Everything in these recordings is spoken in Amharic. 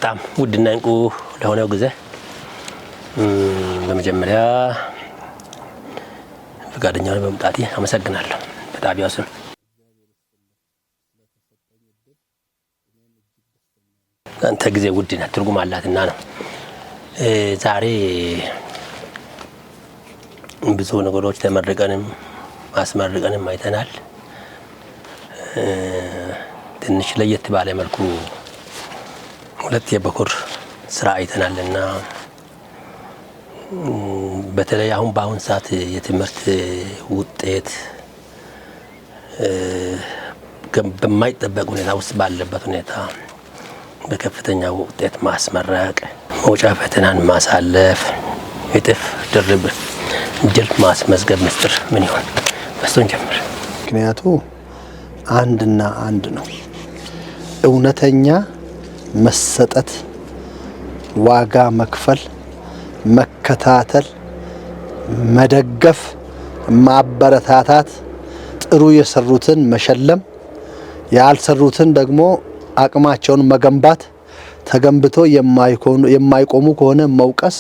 በጣም ውድና እንቁ ለሆነው ጊዜ በመጀመሪያ ፈቃደኛ ሆነህ በመምጣትህ አመሰግናለሁ በጣቢያው ስም። አንተ ጊዜ ውድ ናት፣ ትርጉም አላትና ነው። ዛሬ ብዙ ነገሮች ተመርቀንም አስመርቀንም አይተናል። ትንሽ ለየት ባለ መልኩ ሁለት የበኩር ስራ አይተናልና በተለይ አሁን በአሁን ሰዓት የትምህርት ውጤት በማይጠበቅ ሁኔታ ውስጥ ባለበት ሁኔታ በከፍተኛ ውጤት ማስመረቅ፣ መውጫ ፈተናን ማሳለፍ፣ እጥፍ ድርብ ድል ማስመዝገብ ምስጢር ምን ይሆን? በእሱን ጀምር። ምክንያቱ አንድና አንድ ነው። እውነተኛ መሰጠት፣ ዋጋ መክፈል፣ መከታተል፣ መደገፍ፣ ማበረታታት፣ ጥሩ የሰሩትን መሸለም፣ ያልሰሩትን ደግሞ አቅማቸውን መገንባት፣ ተገንብቶ የማይቆሙ ከሆነ መውቀስ፣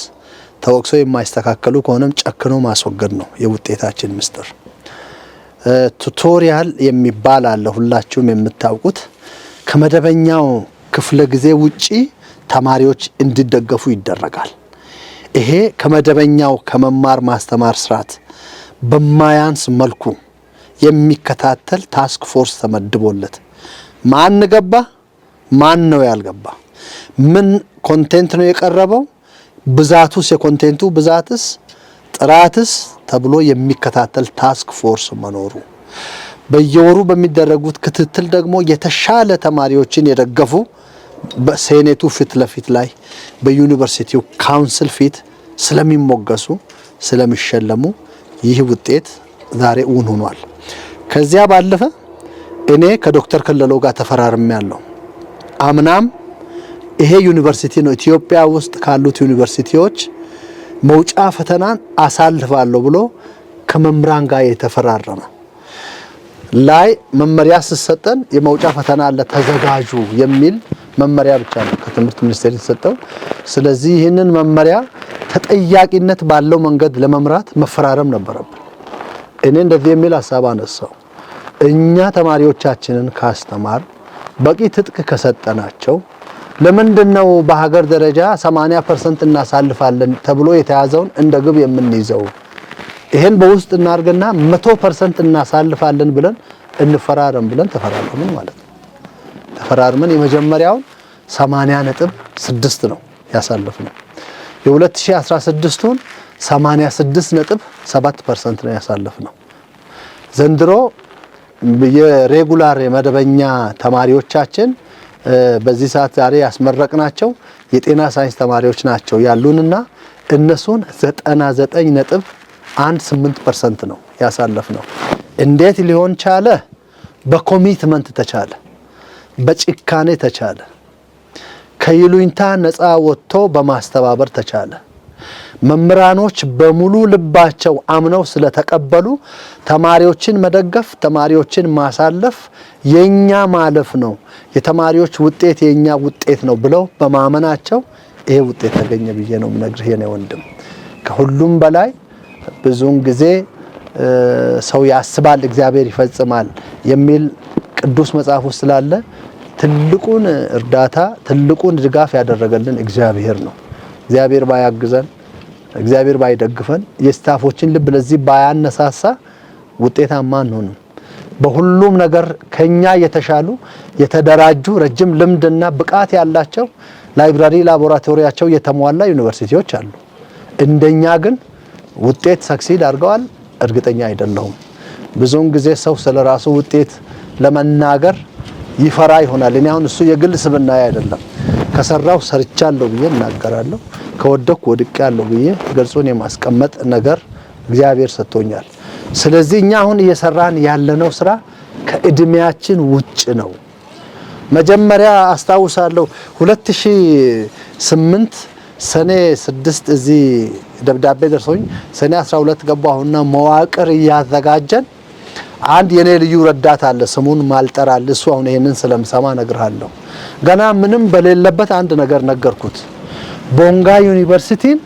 ተወቅሶ የማይስተካከሉ ከሆነም ጨክኖ ማስወገድ ነው የውጤታችን ምስጢር። Tutorial የሚባል አለ፣ ሁላችሁም የምታውቁት። ከመደበኛው ክፍለ ጊዜ ውጪ ተማሪዎች እንዲደገፉ ይደረጋል። ይሄ ከመደበኛው ከመማር ማስተማር ስርዓት በማያንስ መልኩ የሚከታተል task force ተመድቦለት ማን ገባ፣ ማን ነው ያልገባ፣ ምን content ነው የቀረበው፣ ብዛቱስ፣ የ content ኡ ብዛትስ፣ ጥራትስ ተብሎ የሚከታተል task force መኖሩ፣ በየወሩ በሚደረጉት ክትትል ደግሞ የተሻለ ተማሪዎችን የደገፉ በሴኔቱ ፊት ለፊት ላይ በዩኒቨርሲቲው council ፊት ስለሚሞገሱ ስለሚሸለሙ ይህ ውጤት ዛሬ እውን ሆኗል። ከዚያ ባለፈ እኔ ከዶክተር ከለለው ጋር ተፈራርሜያለሁ። አምናም ይሄ ዩኒቨርሲቲ ነው ኢትዮጵያ ውስጥ ካሉት ዩኒቨርሲቲዎች መውጫ ፈተናን አሳልፋለሁ ብሎ ከመምህራን ጋር የተፈራረመ ላይ መመሪያ ስሰጠን የመውጫ ፈተና አለ ተዘጋጁ የሚል መመሪያ ብቻ ነው ከትምህርት ሚኒስቴር የተሰጠው። ስለዚህ ይህንን መመሪያ ተጠያቂነት ባለው መንገድ ለመምራት መፈራረም ነበረብን። እኔ እንደዚህ የሚል ሀሳብ አነሳው። እኛ ተማሪዎቻችንን ካስተማር በቂ ትጥቅ ከሰጠናቸው ለምንድን ነው በሀገር ደረጃ 80% እናሳልፋለን ተብሎ የተያዘውን እንደ ግብ የምንይዘው? ይሄን በውስጥ እናርግና 100% እናሳልፋለን ብለን እንፈራረም ብለን ተፈራረምን ማለት ነው። ተፈራርመን የመጀመሪያውን 80.6 ነው ያሳለፍነው። የ2016ቱን 86.7% ነው ያሳለፍነው። ዘንድሮ የ regular የመደበኛ ተማሪዎቻችን በዚህ ሰዓት ዛሬ ያስመረቅናቸው የጤና ሳይንስ ተማሪዎች ናቸው ያሉንና እነሱን 99.18% ነው ያሳለፍነው። እንዴት ሊሆን ቻለ? በ commitment ተቻለ፣ በጭካኔ ተቻለ፣ ከይሉኝታ ነፃ ወጥቶ በማስተባበር ተቻለ። መምህራኖች በሙሉ ልባቸው አምነው ስለተቀበሉ ተማሪዎችን መደገፍ፣ ተማሪዎችን ማሳለፍ የኛ ማለፍ ነው፣ የተማሪዎች ውጤት የኛ ውጤት ነው ብለው በማመናቸው ይሄ ውጤት ተገኘ ብዬ ነው የምነግርህ የኔ ወንድም። ከሁሉም በላይ ብዙውን ጊዜ ሰው ያስባል እግዚአብሔር ይፈጽማል የሚል ቅዱስ መጽሐፍ ውስጥ ስላለ ትልቁን እርዳታ ትልቁን ድጋፍ ያደረገልን እግዚአብሔር ነው። እግዚአብሔር ባያግዘን፣ እግዚአብሔር ባይደግፈን፣ የ staff ኦችን ልብ ለዚህ ባያነሳሳ ውጤታማ አንሆንም። በሁሉም ነገር ከኛ የተሻሉ የተደራጁ ረጅም ልምድና ብቃት ያላቸው library፣ ላቦራቶሪያቸው የተሟላ ዩኒቨርሲቲዎች አሉ። እንደኛ ግን ውጤት succeed አድርገዋል እርግጠኛ አይደለሁም። ብዙውን ጊዜ ሰው ስለ ራሱ ውጤት ለመናገር ይፈራ ይሆናል። እኔ አሁን እሱ የግል ስብናዬ አይደለም። ከሰራው ሰርቻለሁ ብዬ እናገራለሁ። ከወደኩ ወድቄያለሁ ብዬ ገልጾን የማስቀመጥ ነገር እግዚአብሔር ሰጥቶኛል። ስለዚህ እኛ አሁን እየሰራን ያለነው ስራ ከእድሜያችን ውጭ ነው። መጀመሪያ አስታውሳለሁ 2008 ሰኔ 6 እዚህ ደብዳቤ ደርሶኝ ሰኔ 12 ገባሁና መዋቅር እያዘጋጀን አንድ የኔ ልዩ ረዳት አለ፣ ስሙን ማልጠራል። እሱ አሁን ይሄንን ስለምሰማ እነግርሃለሁ። ገና ምንም በሌለበት አንድ ነገር ነገርኩት። ቦንጋ ዩኒቨርሲቲን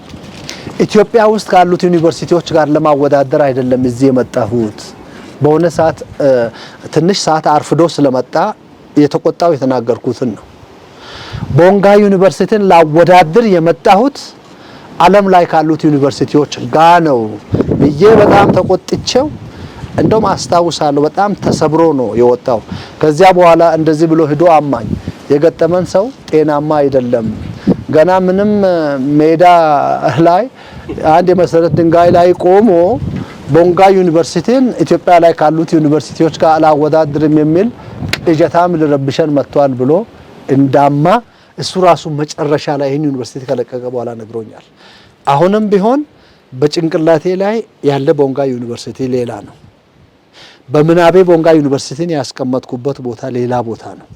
ኢትዮጵያ ውስጥ ካሉት ዩኒቨርሲቲዎች ጋር ለማወዳደር አይደለም እዚህ የመጣሁት። በሆነ ሰዓት ትንሽ ሰዓት አርፍዶ ስለመጣ የተቆጣው የተናገርኩትን ነው። ቦንጋ ዩኒቨርሲቲን ላወዳድር የመጣሁት ዓለም ላይ ካሉት ዩኒቨርሲቲዎች ጋ ነው ብዬ በጣም ተቆጥቼው፣ እንደውም አስታውሳለሁ፣ በጣም ተሰብሮ ነው የወጣው። ከዚያ በኋላ እንደዚህ ብሎ ሂዶ አማኝ፣ የገጠመን ሰው ጤናማ አይደለም። ገና ምንም ሜዳ ላይ አንድ የመሰረት ድንጋይ ላይ ቆሞ ቦንጋ ዩኒቨርሲቲን ኢትዮጵያ ላይ ካሉት ዩኒቨርሲቲዎች ጋር አላወዳድርም የሚል ቅዠታም ሊረብሸን መጥቷል ብሎ እንዳማ እሱ ራሱ መጨረሻ ላይ ይህን ዩኒቨርሲቲ ከለቀቀ በኋላ ነግሮኛል። አሁንም ቢሆን በጭንቅላቴ ላይ ያለ ቦንጋ ዩኒቨርሲቲ ሌላ ነው። በምናቤ ቦንጋ ዩኒቨርሲቲን ያስቀመጥኩበት ቦታ ሌላ ቦታ ነው።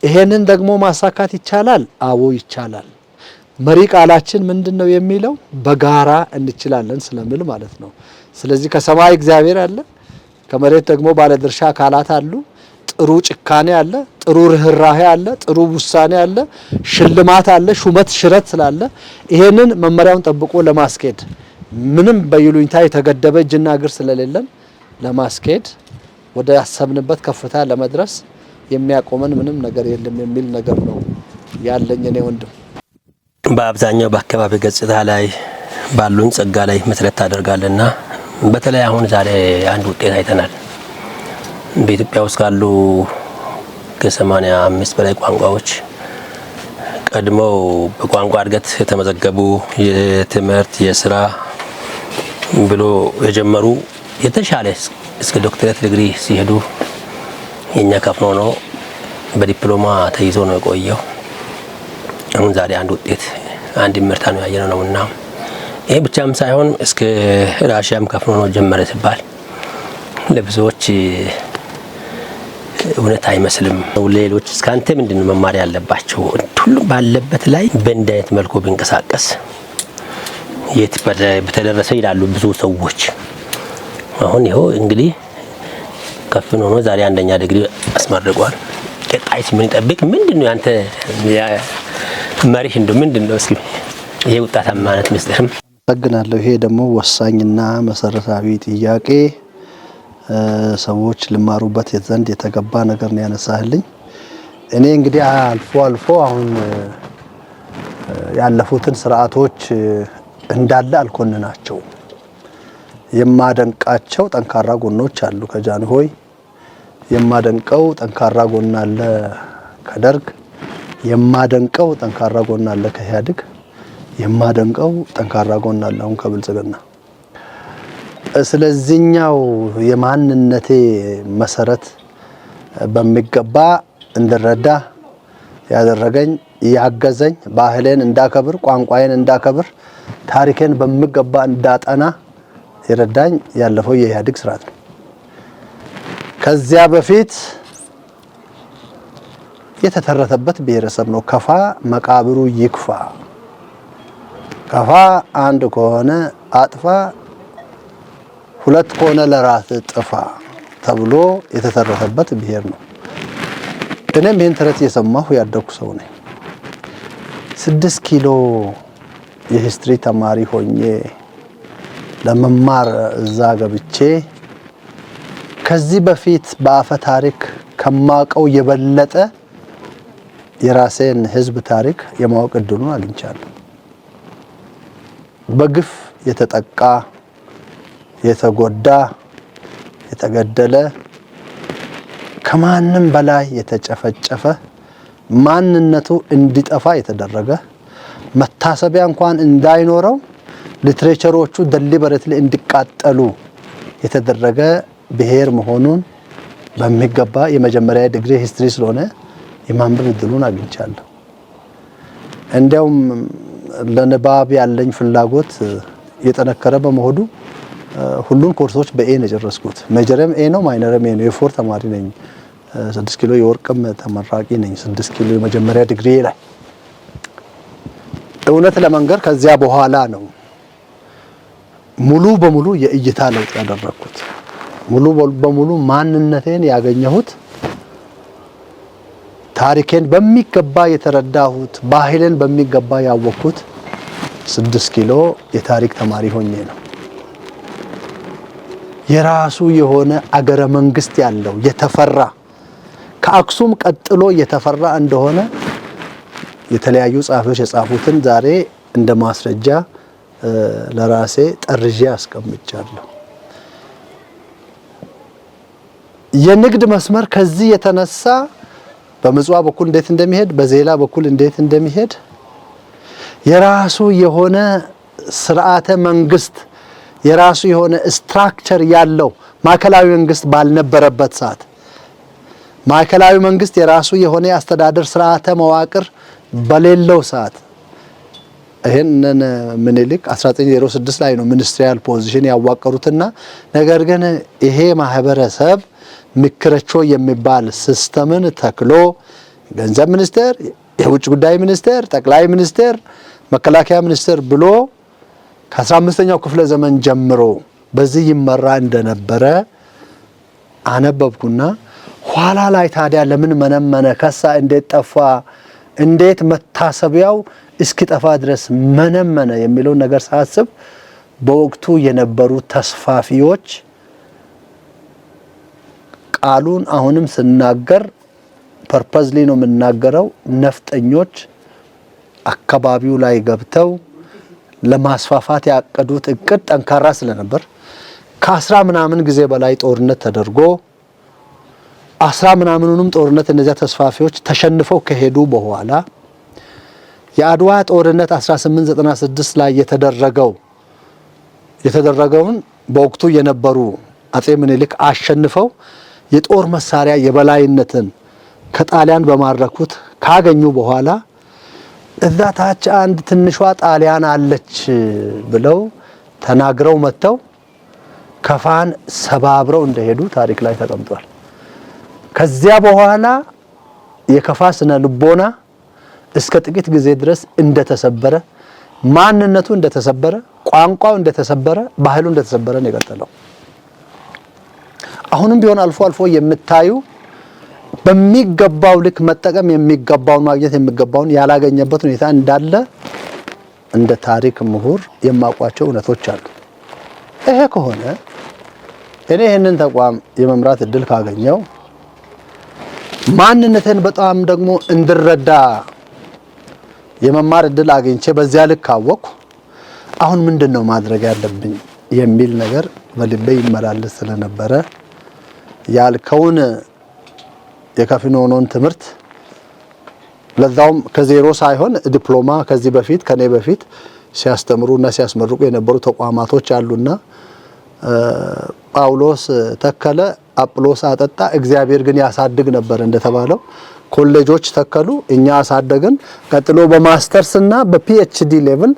ይሄንን ደግሞ ማሳካት ይቻላል። አዎ ይቻላል። መሪ ቃላችን ምንድን ነው የሚለው በጋራ እንችላለን ስለሚል ማለት ነው። ስለዚህ ከሰማይ እግዚአብሔር አለ፣ ከመሬት ደግሞ ባለድርሻ አካላት አሉ። ጥሩ ጭካኔ አለ፣ ጥሩ ርህራሄ አለ፣ ጥሩ ውሳኔ አለ፣ ሽልማት አለ፣ ሹመት ሽረት ስላለ ይሄንን መመሪያውን ጠብቆ ለማስኬድ ምንም በይሉኝታ የተገደበ እጅና እግር ስለሌለን ለማስኬድ ወደ ያሰብንበት ከፍታ ለመድረስ የሚያቆመን ምንም ነገር የለም የሚል ነገር ነው ያለኝ እኔ ወንድም። በአብዛኛው በአካባቢ ገጽታ ላይ ባሉን ጸጋ ላይ መሰረት ታደርጋለና በተለይ አሁን ዛሬ አንድ ውጤት አይተናል። በኢትዮጵያ ውስጥ ካሉ ከ85 በላይ ቋንቋዎች ቀድመው በቋንቋ እድገት የተመዘገቡ የትምህርት የስራ ብሎ የጀመሩ የተሻለ እስከ ዶክትሬት ዲግሪ ሲሄዱ የኛ ከፍኖ ነው በዲፕሎማ ተይዞ ነው የቆየው። አሁን ዛሬ አንድ ውጤት አንድ ምርታ ነው ያየነው ነውና ይሄ ብቻም ሳይሆን እስከ ራሽያም ከፍኖ ነው ጀመረ ሲባል ለብዙዎች እውነት አይመስልም። ሌሎች እስከ አንተ ምንድን ነው መማር ያለባቸው? ሁሉም ባለበት ላይ በእንዲህ አይነት መልኩ ቢንቀሳቀስ የት በተደረሰ ይላሉ ብዙ ሰዎች። አሁን ይኸው እንግዲህ ከፍኖ ነው ዛሬ አንደኛ ዲግሪ አስመርቋል። ቀጣይስ ምን ይጠብቅ? ምንድን ነው ያንተ መሪህ እንደው ምንድን ነው? እስኪ ይሄ ውጤታማነት ምስጢርም። አመሰግናለሁ። ይሄ ደግሞ ወሳኝና መሰረታዊ ጥያቄ ሰዎች ልማሩበት ዘንድ የተገባ ነገር ነው ያነሳህልኝ። እኔ እንግዲህ አልፎ አልፎ አሁን ያለፉትን ስርዓቶች እንዳለ አልኮንናቸው። የማደንቃቸው ጠንካራ ጎኖች አሉ። ከጃንሆይ የማደንቀው ጠንካራ ጎን አለ፣ ከደርግ የማደንቀው ጠንካራ ጎን አለ፣ ከኢህአዴግ የማደንቀው ጠንካራ ጎን አለ አሁን ከብልጽግና። ስለዚህኛው የማንነቴ መሰረት በሚገባ እንድረዳ ያደረገኝ ያገዘኝ ባህሌን እንዳከብር፣ ቋንቋዬን እንዳከብር፣ ታሪኬን በሚገባ እንዳጠና የረዳኝ ያለፈው የኢህአዴግ ስርዓት ነው። ከዚያ በፊት የተተረተበት ብሔረሰብ ነው። ከፋ መቃብሩ ይክፋ፣ ከፋ አንድ ከሆነ አጥፋ፣ ሁለት ከሆነ ለራስ ጥፋ ተብሎ የተተረተበት ብሔር ነው። እኔም ይህን ተረት እየሰማሁ ያደኩ ሰው ነኝ። 6 ኪሎ የ history ተማሪ ሆኜ ለመማር እዛ ገብቼ ከዚህ በፊት በአፈ ታሪክ ከማውቀው የበለጠ የራሴን ሕዝብ ታሪክ የማወቅ እድሉን አግኝቻለሁ። በግፍ የተጠቃ፣ የተጎዳ፣ የተገደለ፣ ከማንም በላይ የተጨፈጨፈ፣ ማንነቱ እንዲጠፋ የተደረገ፣ መታሰቢያ እንኳን እንዳይኖረው literature ኦቹ deliberately እንዲቃጠሉ የተደረገ ብሔር መሆኑን በሚገባ የመጀመሪያ ዲግሪ history ስለሆነ የማንበብ እድሉን አግኝቻለሁ። እንዲያውም ለንባብ ያለኝ ፍላጎት የጠነከረ በመሆኑ ሁሉን ኮርሶች በ A ነው የጨረስኩት። Major ም A ነው፣ minor ም A ነው። የ four ተማሪ ነኝ። 6 ኪሎ የወርቅም ተመራቂ ነኝ። 6 ኪሎ የመጀመሪያ ዲግሪ ላይ። እውነት ለመንገር ከዚያ በኋላ ነው ሙሉ በሙሉ የእይታ ለውጥ ያደረግኩት። ሙሉ በሙሉ ማንነቴን ያገኘሁት ታሪኬን በሚገባ የተረዳሁት፣ ባህሌን በሚገባ ያወቅኩት 6 ኪሎ የታሪክ ተማሪ ሆኜ ነው። የራሱ የሆነ አገረ መንግስት ያለው፣ የተፈራ፣ ከአክሱም ቀጥሎ የተፈራ እንደሆነ የተለያዩ ጸሐፊዎች የጻፉትን ዛሬ እንደ ማስረጃ ለራሴ ጠርዤ አስቀምጫለሁ። የንግድ መስመር ከዚህ የተነሳ በምጽዋ በኩል እንዴት እንደሚሄድ፣ በዜላ በኩል እንዴት እንደሚሄድ፣ የራሱ የሆነ ስርዓተ መንግስት፣ የራሱ የሆነ structure ያለው ማዕከላዊ መንግስት ባልነበረበት ሰዓት፣ ማዕከላዊ መንግስት የራሱ የሆነ የአስተዳደር ስርዓተ መዋቅር በሌለው ሰዓት፣ ይሄንን ምኒልክ 1906 ላይ ነው ministerial position ያዋቀሩትና ነገር ግን ይሄ ማህበረሰብ ምክረቾ የሚባል system ን ተክሎ ገንዘብ ሚኒስቴር፣ የውጭ ጉዳይ ሚኒስቴር፣ ጠቅላይ ሚኒስቴር፣ መከላከያ ሚኒስቴር ብሎ ከ15ኛው ክፍለ ዘመን ጀምሮ በዚህ ይመራ እንደነበረ አነበብኩና ኋላ ላይ ታዲያ ለምን መነመነ፣ ከሳ፣ እንዴት ጠፋ፣ እንዴት መታሰቢያው እስኪጠፋ ድረስ መነመነ የሚለውን ነገር ሳስብ በወቅቱ የነበሩ ተስፋፊዎች፣ ቃሉን አሁንም ስናገር purposely ነው የምናገረው፣ ነፍጠኞች አካባቢው ላይ ገብተው ለማስፋፋት ያቀዱት እቅድ ጠንካራ ስለነበር ከ10 ምናምን ጊዜ በላይ ጦርነት ተደርጎ 10 ምናምኑንም ጦርነት እነዚያ ተስፋፊዎች ተሸንፈው ከሄዱ በኋላ የአድዋ ጦርነት 1896 ላይ የተደረገውን በወቅቱ የነበሩ አጼ ምኒልክ አሸንፈው የጦር መሳሪያ የበላይነትን ከጣሊያን በማረኩት ካገኙ በኋላ እዛ ታች አንድ ትንሿ ጣሊያን አለች ብለው ተናግረው መጥተው ከፋን ሰባብረው እንደሄዱ ታሪክ ላይ ተቀምጧል። ከዚያ በኋላ የከፋ ስነ ልቦና እስከ ጥቂት ጊዜ ድረስ እንደተሰበረ፣ ማንነቱ እንደተሰበረ፣ ቋንቋው እንደተሰበረ፣ ባህሉ እንደተሰበረ ነው የቀጠለው። አሁንም ቢሆን አልፎ አልፎ የምታዩ በሚገባው ልክ መጠቀም የሚገባውን፣ ማግኘት የሚገባውን ያላገኘበት ሁኔታ እንዳለ እንደ ታሪክ ምሁር የማውቋቸው እውነቶች አሉ። ይሄ ከሆነ እኔ ይህንን ተቋም የመምራት እድል ካገኘው፣ ማንነቴን በጣም ደግሞ እንድረዳ የመማር እድል አግኝቼ በዚያ ልክ ካወቅኩ አሁን ምንድን ነው ማድረግ ያለብኝ የሚል ነገር በልቤ ይመላለስ ስለነበረ ያልከውን የከፊኖኖን ትምህርት ለዛውም ከዜሮ ሳይሆን ዲፕሎማ ከዚህ በፊት ከኔ በፊት ሲያስተምሩ እና ሲያስመርቁ የነበሩ ተቋማቶች አሉና ጳውሎስ ተከለ፣ አጵሎስ አጠጣ፣ እግዚአብሔር ግን ያሳድግ ነበር እንደተባለው ኮሌጆች ተከሉ፣ እኛ አሳደግን። ቀጥሎ በማስተርስ እና በ PhD level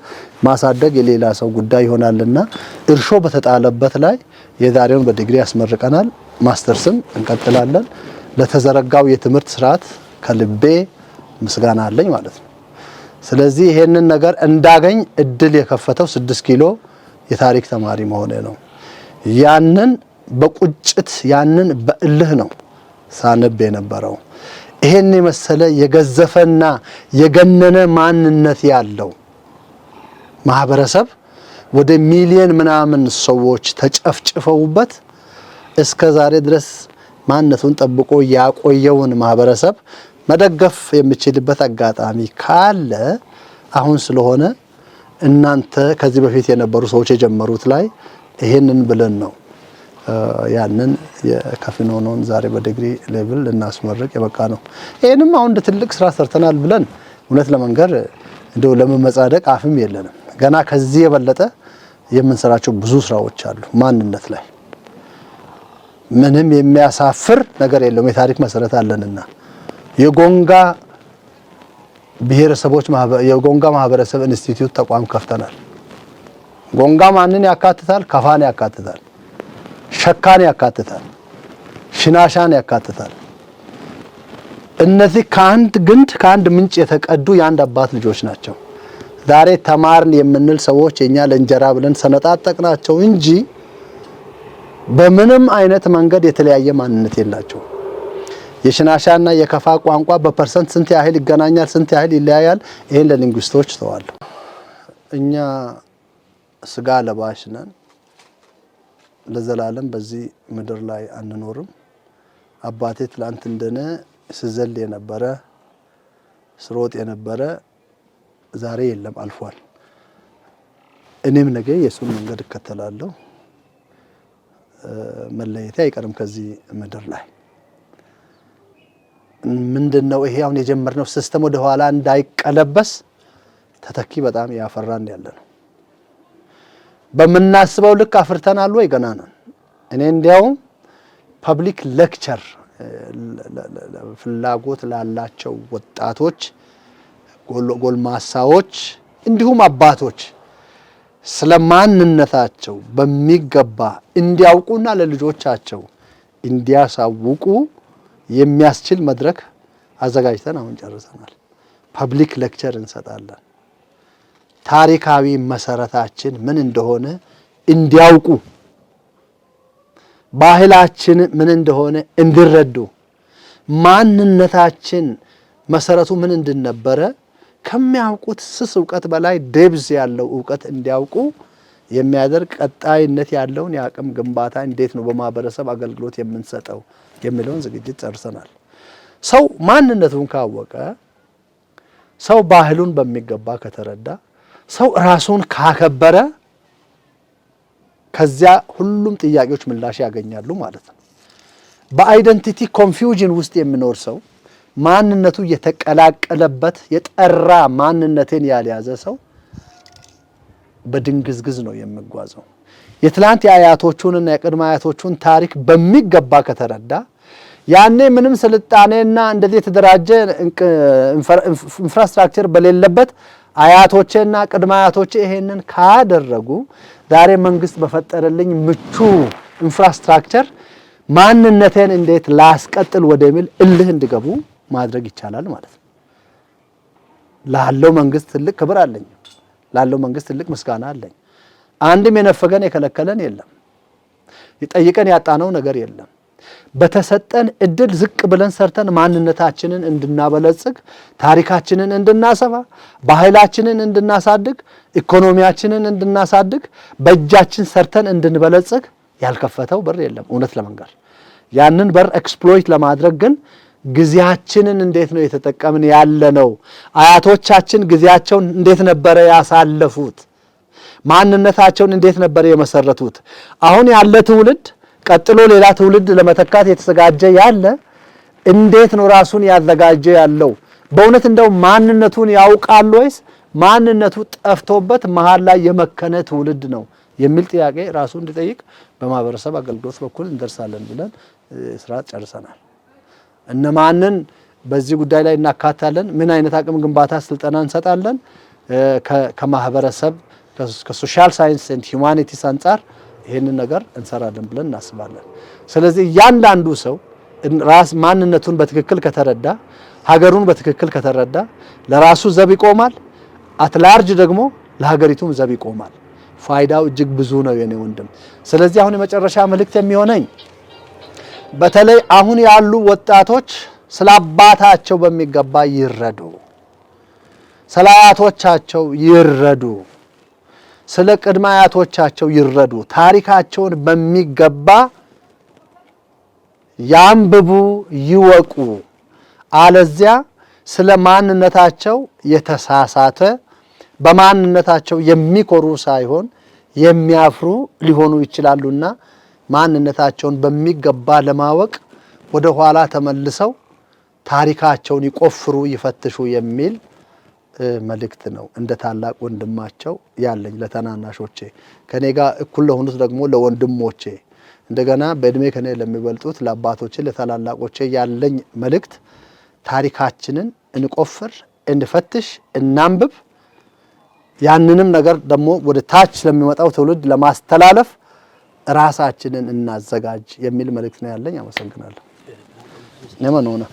ማሳደግ የሌላ ሰው ጉዳይ ይሆናልና እርሾ በተጣለበት ላይ የዛሬውን በዲግሪ ያስመርቀናል። ማስተርስም እንቀጥላለን። ለተዘረጋው የትምህርት ስርዓት ከልቤ ምስጋና አለኝ ማለት ነው። ስለዚህ ይሄንን ነገር እንዳገኝ እድል የከፈተው 6 ኪሎ የታሪክ ተማሪ መሆኔ ነው። ያንን በቁጭት፣ ያንን በእልህ ነው ሳነብ የነበረው። ይሄን የመሰለ የገዘፈና የገነነ ማንነት ያለው ማህበረሰብ ወደ ሚሊየን ምናምን ሰዎች ተጨፍጭፈውበት እስከ ዛሬ ድረስ ማንነቱን ጠብቆ ያቆየውን ማህበረሰብ መደገፍ የሚችልበት አጋጣሚ ካለ አሁን ስለሆነ እናንተ ከዚህ በፊት የነበሩ ሰዎች የጀመሩት ላይ ይሄንን ብለን ነው ያንን የከፊኖኖን ዛሬ በዲግሪ level ልናስመርቅ የበቃ ነው። ይህንም አሁን እንደ ትልቅ ስራ ሰርተናል ብለን እውነት ለመንገር እንደው ለመመጻደቅ አፍም የለንም። ገና ከዚህ የበለጠ የምንሰራቸው ብዙ ስራዎች አሉ። ማንነት ላይ ምንም የሚያሳፍር ነገር የለውም። የታሪክ መሰረት አለንና የጎንጋ ብሔረሰቦች የጎንጋ ማህበረሰብ ኢንስቲትዩት ተቋም ከፍተናል። ጎንጋ ማንን ያካትታል? ከፋን ያካትታል፣ ሸካን ያካትታል፣ ሽናሻን ያካትታል። እነዚህ ከአንድ ግንድ፣ ከአንድ ምንጭ የተቀዱ የአንድ አባት ልጆች ናቸው። ዛሬ ተማርን የምንል ሰዎች የኛ ለእንጀራ ብለን ሰነጣጠቅናቸው እንጂ በምንም አይነት መንገድ የተለያየ ማንነት የላቸውም። የሽናሻና የከፋ ቋንቋ በ percent ስንት ያህል ይገናኛል፣ ስንት ያህል ይለያያል? ይሄን ለ linguist ኦች ተዋለሁ። እኛ ስጋ ለባሽ ነን። ለዘላለም በዚህ ምድር ላይ አንኖርም። አባቴ ትላንት እንደነ ስዘል የነበረ፣ ስሮጥ የነበረ ዛሬ የለም፣ አልፏል። እኔም ነገ የእሱን መንገድ እከተላለሁ። መለየቴ አይቀርም ከዚህ ምድር ላይ። ምንድነው ይሄ አሁን የጀመርነው system ወደ ኋላ እንዳይቀለበስ ተተኪ በጣም ያፈራን ያለ ነው። በምናስበው ልክ አፍርተናል ወይ? ገና ነን። እኔ እንዲያውም public lecture ፍላጎት ላላቸው ወጣቶች፣ ጎልማሳዎች እንዲሁም አባቶች ስለ ማንነታቸው በሚገባ እንዲያውቁና ለልጆቻቸው እንዲያሳውቁ የሚያስችል መድረክ አዘጋጅተን አሁን ጨርሰናል። Public lecture እንሰጣለን። ታሪካዊ መሰረታችን ምን እንደሆነ እንዲያውቁ፣ ባህላችን ምን እንደሆነ እንዲረዱ፣ ማንነታችን መሰረቱ ምን እንደነበረ ከሚያውቁት ስስ እውቀት በላይ depth ያለው እውቀት እንዲያውቁ የሚያደርግ ቀጣይነት ያለውን የአቅም ግንባታ እንዴት ነው በማህበረሰብ አገልግሎት የምንሰጠው የሚለውን ዝግጅት ጨርሰናል። ሰው ማንነቱን ካወቀ፣ ሰው ባህሉን በሚገባ ከተረዳ፣ ሰው ራሱን ካከበረ ከዚያ ሁሉም ጥያቄዎች ምላሽ ያገኛሉ ማለት ነው። በ identity confusion ውስጥ የሚኖር ሰው፣ ማንነቱ የተቀላቀለበት፣ የጠራ ማንነትን ያልያዘ ሰው በድንግዝግዝ ነው የሚጓዘው። የትላንት የአያቶቹንና የቅድመ አያቶቹን ታሪክ በሚገባ ከተረዳ፣ ያኔ ምንም ስልጣኔና እንደዚህ የተደራጀ infrastructure በሌለበት አያቶቼና ቅድመ አያቶቼ ይሄንን ካደረጉ፣ ዛሬ መንግስት በፈጠረልኝ ምቹ infrastructure ማንነቴን እንዴት ላስቀጥል ወደሚል እልህ እንዲገቡ ማድረግ ይቻላል ማለት ነው። ላለው መንግስት ትልቅ ክብር አለኝ። ላለው መንግስት ትልቅ ምስጋና አለኝ። አንድም የነፈገን የከለከለን የለም። ጠይቀን ያጣነው ነገር የለም። በተሰጠን እድል ዝቅ ብለን ሰርተን ማንነታችንን እንድናበለጽግ፣ ታሪካችንን እንድናሰፋ፣ ባህላችንን እንድናሳድግ፣ ኢኮኖሚያችንን እንድናሳድግ፣ በእጃችን ሰርተን እንድንበለጽግ ያልከፈተው በር የለም። እውነት ለመንገር ያንን በር exploit ለማድረግ ግን ጊዜያችንን እንዴት ነው የተጠቀምን ያለነው? አያቶቻችን ጊዜያቸውን እንዴት ነበረ ያሳለፉት? ማንነታቸውን እንዴት ነበረ የመሰረቱት? አሁን ያለ ትውልድ፣ ቀጥሎ ሌላ ትውልድ ለመተካት የተዘጋጀ ያለ እንዴት ነው ራሱን ያዘጋጀ ያለው? በእውነት እንደው ማንነቱን ያውቃል ወይስ ማንነቱ ጠፍቶበት መሀል ላይ የመከነ ትውልድ ነው የሚል ጥያቄ ራሱ እንዲጠይቅ በማህበረሰብ አገልግሎት በኩል እንደርሳለን ብለን ስራ ጨርሰናል። እነማንን በዚህ ጉዳይ ላይ እናካታለን? ምን አይነት አቅም ግንባታ ስልጠና እንሰጣለን? ከማህበረሰብ ከ social science and humanities አንጻር ይህንን ነገር እንሰራለን ብለን እናስባለን። ስለዚህ እያንዳንዱ ሰው ራስ ማንነቱን በትክክል ከተረዳ፣ ሀገሩን በትክክል ከተረዳ ለራሱ ዘብ ይቆማል። At large ደግሞ ለሀገሪቱም ዘብ ይቆማል። ፋይዳው እጅግ ብዙ ነው የኔ ወንድም። ስለዚህ አሁን የመጨረሻ መልእክት የሚሆነኝ በተለይ አሁን ያሉ ወጣቶች ስለ አባታቸው በሚገባ ይረዱ፣ ስለ አያቶቻቸው ይረዱ፣ ስለ ቅድመ አያቶቻቸው ይረዱ፣ ታሪካቸውን በሚገባ ያንብቡ፣ ይወቁ። አለዚያ ስለ ማንነታቸው የተሳሳተ፣ በማንነታቸው የሚኮሩ ሳይሆን የሚያፍሩ ሊሆኑ ይችላሉና ማንነታቸውን በሚገባ ለማወቅ ወደ ኋላ ተመልሰው ታሪካቸውን ይቆፍሩ፣ ይፈትሹ የሚል መልእክት ነው እንደ ታላቅ ወንድማቸው ያለኝ ለታናናሾቼ፣ ከኔ ጋር እኩል ለሆኑት ደግሞ ለወንድሞቼ፣ እንደገና በእድሜ ከኔ ለሚበልጡት ለአባቶቼ፣ ለታላላቆቼ ያለኝ መልእክት ታሪካችንን እንቆፍር፣ እንፈትሽ፣ እናንብብ። ያንንም ነገር ደግሞ ወደ ታች ለሚመጣው ትውልድ ለማስተላለፍ ራሳችንን እናዘጋጅ የሚል መልእክት ነው ያለኝ። አመሰግናለሁ። ነመን ሆነ።